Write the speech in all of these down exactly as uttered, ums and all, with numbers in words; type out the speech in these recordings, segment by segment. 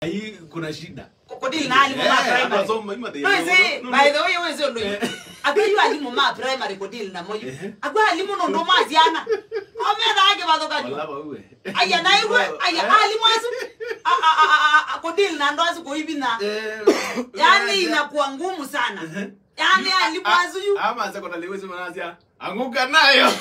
Ai, kuna shida. Ku-, kudili na alimu ma primary. Anasoma ima the. No, ise, no, no, by the way, wese ndo. Eh. Akwa yu alimu ma primary kudili na moyu. Ehe. Akwa alimu no ndo ma ziana. Ome da ke bato kanyo. Wala ba uwe. Aya na iwe, aya alimu asu. A, a, a, a, a, kudili na ndo asu kuibina. Eh. Yani inakuwa ngumu sana. Ehe. Yani alimu asu yu. Ama secondary wese manasia. Anguka nayo.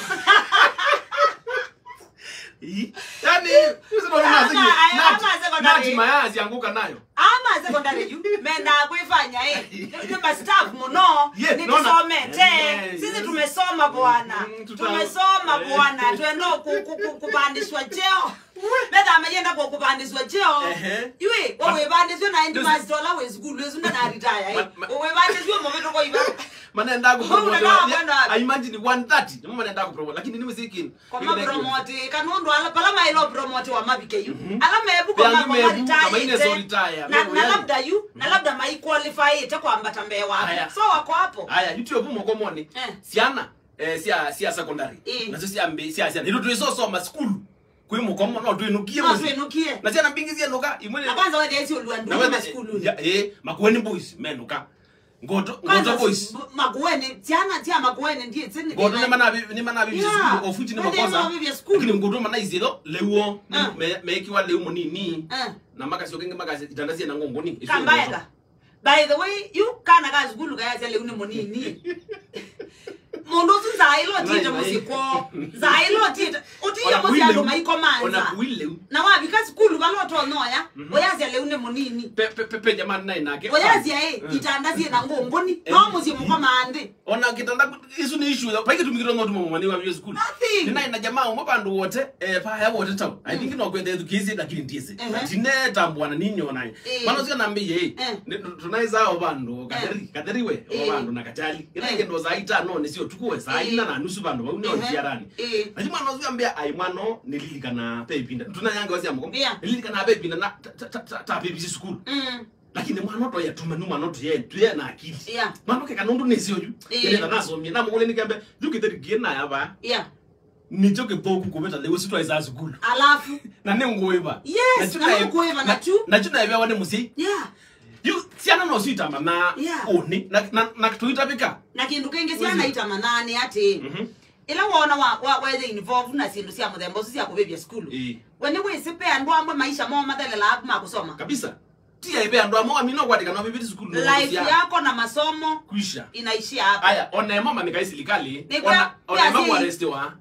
Ii, yani, hizi ndo nazi. Ama, ama secondary. Nati mayazi anguka nayo. Ama secondary yu, menda kuifanya, eh. Nĩ ma staff mũno, nĩ tusomete. Sisi tumesoma bwana. Tumesoma bwana. Tuenda ku-, ku-, ku-, kupandishwa cheo. Metha mayenda kwa kupandishwa cheo. Ehe. Yui, wewe bandishwa na headmaster ola we school, wewe sunda na retire, eh. Wewe bandishwa mo veto kwa iba. Manenda ku promote. I imagine one thirty. Nimo manenda ku promote, lakini ni muziki. Kwa ma promote, kana ndo ala pala mailo promote wa mabike yu. Ala mebu kwa ma retire. Na, na labda yu, na labda mai qualify ite kwa mbata mbee wa. So wako hapo. Aya, YouTube moko mone. Eh. Siana, eh, sia, sia secondary. Eh. Nazo sia mbe, sia, sia. Ndio tuiso soma school. Kwĩ mũkomo, no twĩnũkie. No twĩnũkie. Na syana mbingĩ syenũka, imwe nĩ. Na kwanza wethe isi ũlua ndu na wethe ma sukulu. Ya, eh, Makueni Boys menũka. Ngoto, Ngoto Boys. Makueni, syana sya Makueni ndiye tsini. Ngoto nĩ manabi, nĩ manabi sukulu, ofuchi nĩ makosa. Lakini Ngoto manaisilo leo, mekiwa leo mũnini. Na makasio kenge makasi itanda syena ngongoni. Kambaeka. By the way, yu kana ka sukulu kayasya lĩu nĩ mũnini. Mũndũ ũsu nzaĩlo tiĩte mũsyĩ kwoo. Nzaĩlo tiĩte. Ũtiĩe mũsyĩ andũ maikomanza. Na wavika sukulu vala ũtonyoya, ũyasya lĩu nĩ mũnini. Pe, pe, pe, pe jamani naĩ nake. Ũyasya ĩ, itanda syĩ na ngũngũni. No mũsyĩ mũkomaa nthĩ. Ona kitanda, isu nĩ issue. Pai kĩtumi kĩtonya ũtuma mũmani wa sukulu. Nothing. Ninaĩ na jamaa ũmwe vandũ wote, eh, paya wote town. I think no kwenda ethukĩĩsye, lakini ndiĩsĩ. Na tinetambũana ninyo naye. Mwana ũcio anambĩie, eh, tunaĩsaa o vandũ, Katheri, Katheri we, o vandũ na Kachali. Ĩla ĩkĩndũ saa itano nĩsyo ũtukũ we, saa ina na nusu vandũ vau nĩ njiarani. Lakini mwana ũcio ambĩa, ai mwana, nĩlilikana pe ĩvinda. Tunayange wasia mũko. Nĩlilikana pe ĩvinda na ta, ta, ta, ta, ta, pe bisi sukulu. Lakini mwana ũtoya tuma nĩ mwana ũtoye, tuye na akili. Mwana ũkeka nũndũ nĩsĩ ũyu. Ĩla nasomie, namũkũlya nĩkembe, yu Kĩtheri ngie na yava. Nĩkyo kĩthũku kũvĩta lĩu ũsu twaĩsaa sukulu. Alafu. Na nĩ ngũĩva. Yes, na nĩ ngũĩva na tu. Na tu naĩvewa nĩ mũsyai. Yu, syana no sitamanaa ũnĩ, na, na, na tũitavĩka. Na kĩndũ kĩngĩ syana itamanaa nĩ atĩ, ĩla wona wa, wa, wethe involve na syĩndũ sya mũthemba ũsu sya kũvĩvya sukulu. We nĩ wĩsĩ pe andũ amwe maisha moo mathelelaa kuma kũsoma. Kabisa. Ti aive andũ amwe amina ũkwatĩkana ũvĩvĩti sukulu. Life yako na masomo kwisha. Inaishia hapo. Aya, ona ema mamĩkai silikali, ona, ona ema kũarestiwa.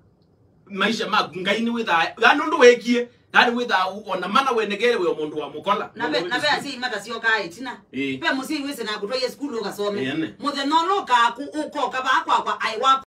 Maisha maku, Ngai nĩ wĩthaa, yani ũndũ wekie, yani wĩthaa, ona mana wenekele we mũndũ wa mũkola. Na ve, na ve asyai matasyokaa ĩtina. Ve mũsyai wĩsĩ na kũtwaie sukulu ũkasome. Mũthenya ũla ũkaku, ũkoka vaa kwakwa, ai waku.